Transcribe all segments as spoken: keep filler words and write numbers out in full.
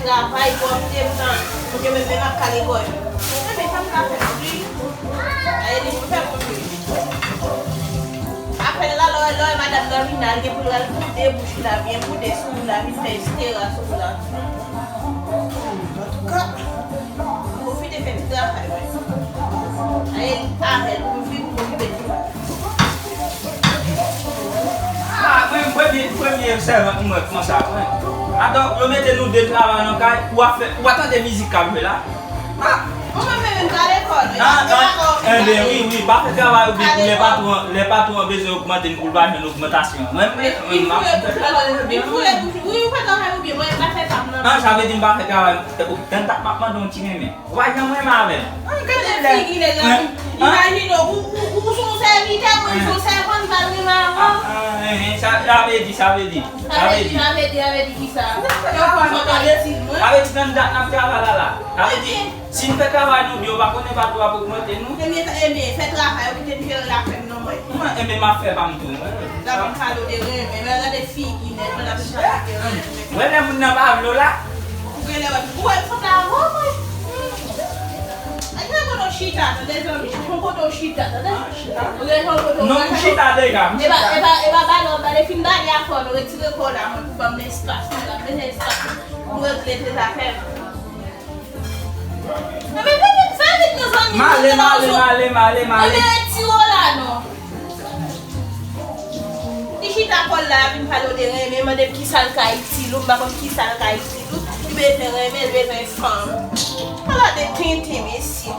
Travay pou opte m nan. Pou ke menm menm ap kale gòj. Enben, sa m ka fè pou li? Aye, li pou fè pou li. Apèl la, lè w wè madanm nan vin la, li gen pou l al boude bouch la, byen boude sou ou la, vin fè estera sou ou la. Antouka, pwofite fè ti travay, wi. Aye, avè l, pou vi pou okipe l. Ah, mwen, premye, premye sèvant mwen wè konsa, mwen. Atò, yo mete nou de travay nan kay, ou ap fè, ou pa tande mizik k ap jwe la? Ah! Mwen menm, menm, m pa lekòl, wi. Ah, ah, enben, wi, wi, pa fè travay ou byen pou lè patwon, lè patwon an bezwen ogmante m pou l pa jwenn ogmantasyon. Mwen, mwen, mwen, m ap fè travay mwen byen. Wi, ou fè travay ou byen, mwen, m pa fè pa m nan. Ah, sa vle di m pa fè travay, tann tak m ap mande yon ti renmen. Ou pa janm renmen avè l. Ah, gade figi nèg la. Imajine w, ou, ou, ou se yon sèvitè, mwen se yon sèvant, m pa renmen avè w. Ah, ah, eh, eh, sa, sa vle di, sa vle di. Sa vle di, sa vle di, sa vle di kisa? Yo fò nou ta itil mwen. Sa vle di nan dat n ap travay la la. Sa vle di, si n fè travay nou byen, ou pa konnen patwon ap ogmante nou. Ebyen, ebyen, fè travay ou kite m jere zafè m non mwen. Mwen, ebyen, m ap fè pa m tou, mwen. Gade yon kado de renmen, men gade figi nèg la, ap chante de renmen. Mwen, lè moun nan pa vle w la. Ou genlè wè, ou wè m sanble avè w, mwen? Ay, gen kote w chita, tande, zanmi, chèche yon kote w chita, tande? Ou gen yon kote w... Non, m chita deja, m chita. E pa, e pa, e pa bale w ap bale, fin bale a fò, nou retire kò w la, mwen, pou ban m espas, mwen, ban m espas. Nou regle de zafè m. Ebyen, vin vit, fè vit, mezanmi. M ale, m ale, m ale, m ale, m ale. Ebyen, retire w la, non. Li chita kò l la, ap vin pale w de renmen, mande m kisa l ka itil ou, m pa konn kisa l ka itil ou. Li bezwen renmen, li bezwen fanm. Ala de tenten, mesye.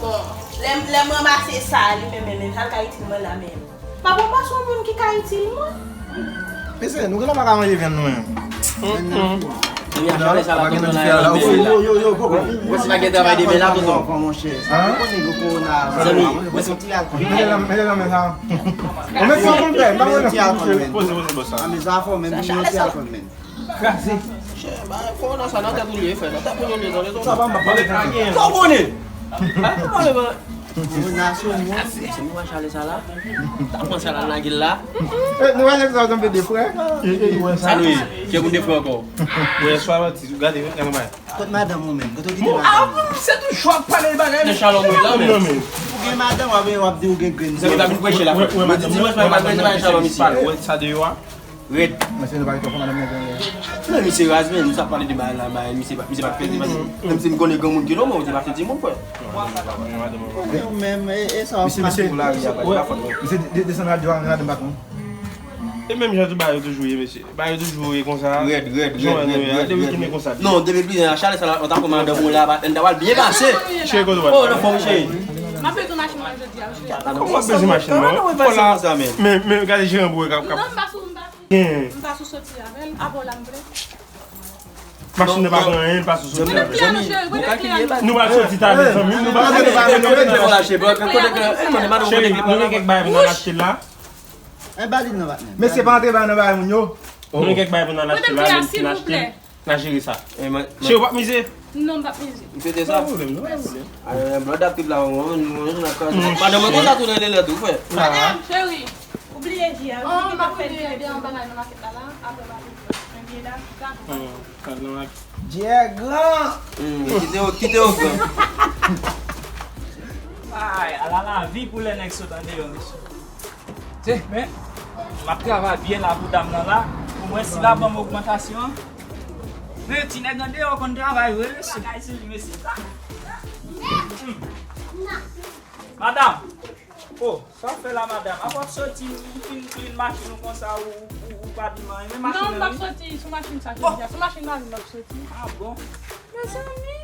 Bon, lè, lè m ranmase sa, li menm, menm, menm, sa l ka itil mwen la menm. M ap ranmase yon moun ki ka itil mwen. Mesye, nou genlè pa ka manje vyann nou menm. Ebyen, chale sa la, tonton la, yo, yo, yo, yo, poko. Mwen si pa gen travay demen la, tonton. Monchè, sa pa konnen gen kowona. Zanmi, mwen se yon ti alkòl. Mete nan, mete nan men sa. Ou mete yon moun pè, m pa konnen. Poze, poze, poze, sa. A, men zafè, men yon ti alkòl, men. Kraze. Chè, ba, kowona sa nan tèt ou li ye, frè. Nan tèt ou li ye, tande, tonton. Sa pa m ap pale. Sa w konnen? Ba, kòman e ba? Moun nasyon, moun. Se nou a chale sa la. Ta pran sa la, lage l la. Eh, nou wè nèg sa yo tankou de frè. Sa nou ye? Kè moun de frè ankò. Wè, swa manti, ou gade, gade bay. Kot madanm ou menm? Kot ou kite madanm ou? Se toujou ap pale bagay. Nan chalon mwen la, men. Ou gen madanm, w ap, w ap di ou gen grenn. Se ou ta vin preche la. Mwen di dimanch mwen pa preche, pa chalon isi. Wè sa deyò a? Rèd. Mesye, nou pa gen twòp madanm nan gen. Non, misye raz, men, misye ap pale de bagay la, bagay, misye pa, misye pa t fè di, menm si m konnen granmoun ki nòmal, misye pa t fè di moun, frè. Ou menm, e, e sa w ap pase pou lari a, pa fòt mwen. Misye de-, desann radyo a, radyo m pa konn. E menm jan tou bagay yo toujou ye, mesye. Bagay yo toujou ye konsa. Rèd, rèd, rèd, rèd, rèd, rèd. Non, depi plizyè an, chale sa la, ou ta pran madanm ou la, n ta pral byen pase. Cheri, kote w al? Oh, nan fòm, cheri. M ap bezwen machin mwen jodi a, cheri. Kòman w ap bezwen machin nan? Fò la, men, men, gade jeran boure k ap, k ap. Non, m pa sou, m pa sou. M pa sou soti avè l, avè w la m vle. Machin nan pa pran anyen, l pa sou soti avè l. Nou pral soti talè, zanmi m, nou pral soti talè. Cheri, nou gen kèk bagay pou n al achte la. Mesye, pa antre nan bagay moun yo. Nou gen kèk bagay pou n al achte la, nou fin achte l, n a jere sa. Cheri, w p ap mize? Non, m p ap mize. M swete sa. Pa pwoblèm, non, pa pwoblèm. Madanm mwen konsa tou nan lè tou, frè. Madanm, cheri. Ou bliye ji a, wi. Oh, m ap mete de, de yon bagay nan makèt la, la, apre m ap mete. Men byen la. Dakò. Ji a gran. Hmm, kite yo, kite yo gran. Ay, ala lavi pou lè nèg sot andeyò, mesye. Te, men, m ap travay byen la pou dam nan la, pou mwen si l ap ban m ogmantasyon. Men, ti nèg andeyò konn travay vre, mesye. Bagay sou li, mesye. Hmm. Madanm, oh, sa w fè la, madanm? Apa w soti, ou fin clean machin ou konsa, ou, ou, ou pa di m anyen. Men machin nan, wi. Non, m p ap soti sou machin sa jodi a. Sou machin mari m m ap soti. Ah bon? Mezanmi.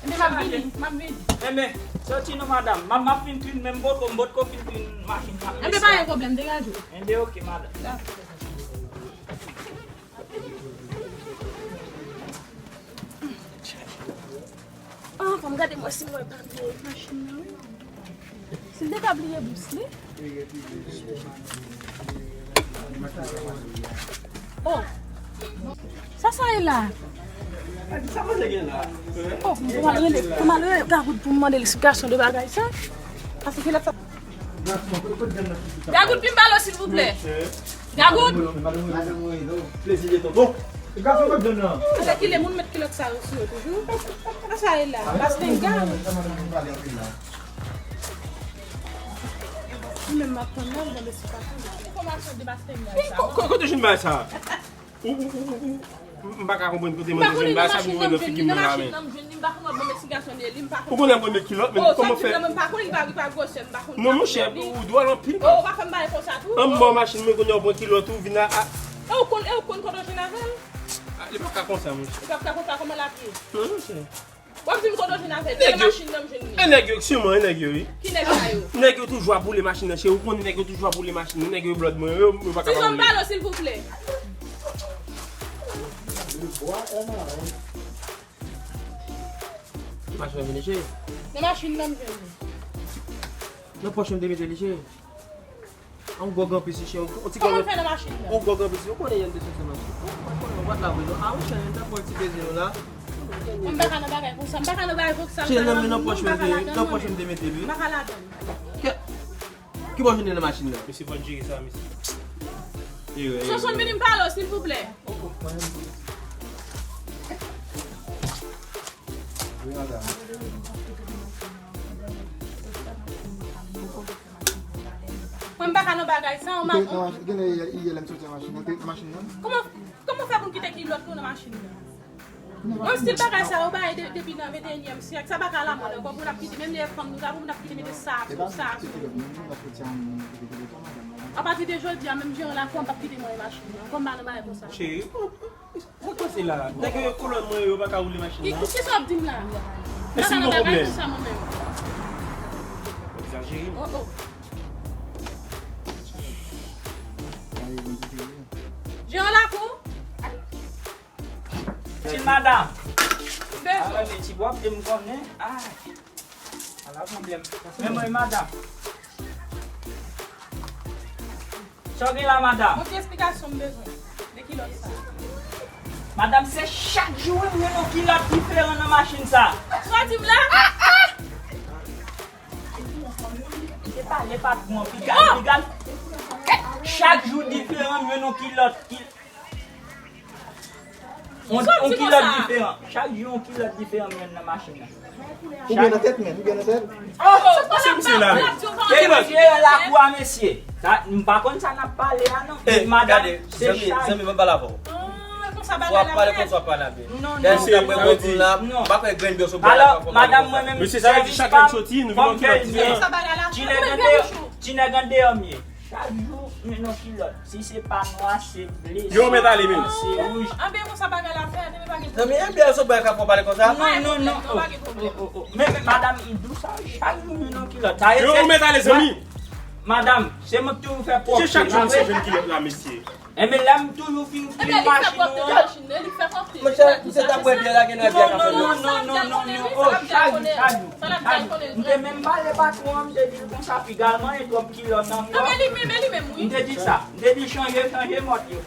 Ebyen, m ap vini, m ap vini. Enben, soti non, madanm. M ap, m ap fin clean, men m potko, m potko fin clean machin sa. Enben, pa gen pwoblèm, degaje w. Enben, oke, madanm. Dakò. Ah, fò m gade mwen si mwen pa bliye machin nan, wi. Si l te ka bliye bous li. Oh. Sa sa ye la? Oh, m pral rele, m pral rele Gagoud pou m mande l eksplikasyon de bagay sa. Paske se lè sa. Gagoud, pi m pale w, silvouplè. Gagoud. Plezi de tonton. Gason, kot jèn nan? Alèkile, moun met kilòt sa yo sou yo toujou. Sa sa ye la? Bastenga. Mwen menm m ap tann la, m konn de sipati. Enfòmasyon de Bastenga sa. Ko-, ko-, kote w jwenn bagay sa? Ou, ou, ou, ou, ou, m pa ka konprann kote mwen te jwenn bagay sa pou mwen nan figi mwen la, men. M pa konn wè bon mesye gason li ye, li m pa konn. Ou konnen m konn met kilòt, men kòman fè? Mwen pa konn li pa, li pa gwosè, m pa konn. Non, monchè, ou dwòl anpil. Ou pa fè m bagay konsa tou. An m ba w machin mwen, kounye a w pran kilòt ou vin a, a. E ou konn, e ou konn kote w jwenn avè l? A, li pa ka konsa, monchè. Li pa ka konsa, kòman l ap ye? Non, monchè. W ap di m kote w jwenn avè l? Nèg yo. Machin nan m jwenn li. E nèg yo, siman, e nèg yo, wi. Ki nèg sa yo? Nèg yo toujou ap boule machin nan, cheri. Ou konnen nèg yo toujou ap boule machin nan. Nèg yo blòd mwen, yo, yo pa ka pa boule. Ti zòn pale, silvouplè. Machin nan vini, cheri. Nan machin nan m jwenn li. Nan pòch mwen te mete li, cheri. Yon gwo gran pis, cheri. Yon ti... Kòman l fè nan machin nan? Yon gwo gran pis, ou konnen Yann te soti machin. Ou konnen, ou pa t la vre, non. A, monchè, Yann t ap pran ti plezi nou la. Mwen m pa ka nan bagay konsa, m pa ka nan bagay konsa, m pa ka ladan. Cheri, nan pòch mwen te, nan pòch mwen te mete li. M pa ka ladan. Ki bò w jwenn li nan machin nan? Mesye, fò n jere sa, mesye. Sonson, vini m pale w, silvouplè. Wi, madanm. Mwen m pa ka nan bagay sa, ou ma... Genlè yè, yè lè m soti an machin nan, te nan machin nan. Kòman, kòman fè pou m kite kilòt nou nan machin nan? Yon stil bagay sa yo bay de-, depi nan venteyinyèm syèk. Sa pa ka lamòd ankò pou n ap kite, menm lè e fanm nou ta, pou n ap kite mete sa sou sa sou. Apati de jodi a, menm jeran lakou an p ap kite mwen nan machin nan. Kòm pa nan bagay konsa. Cheri, ou, ou, ou panse la? Nèg yo kolòn mwen yo pa ka woule machin nan. Ki, ki sa w ap di m la? Èske m gen pwoblèm? Sa mwen menm. Egzajere. Oh, oh. Jeran lakou? Ti madanm. Bezwen. Ala de ti bwap de m konnen. Ah. Ala pwoblèm. Men mwen, madanm. Sa w gen la, madanm? Yon ti esplikasyon m bezwen de kilòt sa. Madanm, se chak jou wi m jwenn yon kilòt diferan nan machin sa. Sa w di m la? Se pale patwon, piga l, piga l. Chak jou diferan, m jwenn yon kilòt. Ki- Yon, yon kilòt diferan. Chak jou yon kilòt diferan m jwenn nan machin nan. Ou gen nan tèt, men, ou gen nan tèt. Oh, se misye la, men. E manje lakou a, mesye. Sa, m pa konn sa n ap pale a, non. Eh, madanm, gade, se zanmi, chak zanmi, mwen pale avè w. Ah, konsa bagay la fèt. W ap pale konsa, w ap pale avè l. Non, non. Gade, si w ap bwè gwo dlo la, m pa kwè grenn bwè sou bwè la. Alò, madanm, mwen menm, mesye, sa vle di chak lè m soti, nou vin yon kilòt diferan. Ti nèg andeyò, ti nèg andeyò m ye. Chak jou, m jwenn yon kilòt. Si se pa nwa, se ble, se wouj. Yo, mèt ale menm. Se wouj. Anben, konsa bagay la fèt, men pa gen pwoblèm. Zanmi, e byen sou bagay ka fè w pale konsa? Non, non, non. Non, pa gen pwoblèm. Oh, oh, oh, oh. Men, men, madanm, m di w sa, chak jou m jwenn yon kilòt. Sa vle di, yo, mèt ale, zanmi. Madanm, se mwen ki toujou fè pwòpte. Se chak jou misye jwenn kilòt la, mesye. Enben, lè m toujou fin klin machin ou an. Monchè, misye t ap bwè byè la, gen lè byè ka fè l. Non, non, non, non, non, non. Oh, chak jou, chak jou, chak jou. M te menm pale patwon an, m te di l konsa, piga l manyen twòp kilòt nan kò. Ah, men li menm, men li menm, wi. M te di l sa. M te di l chanje, chanje mòd yo.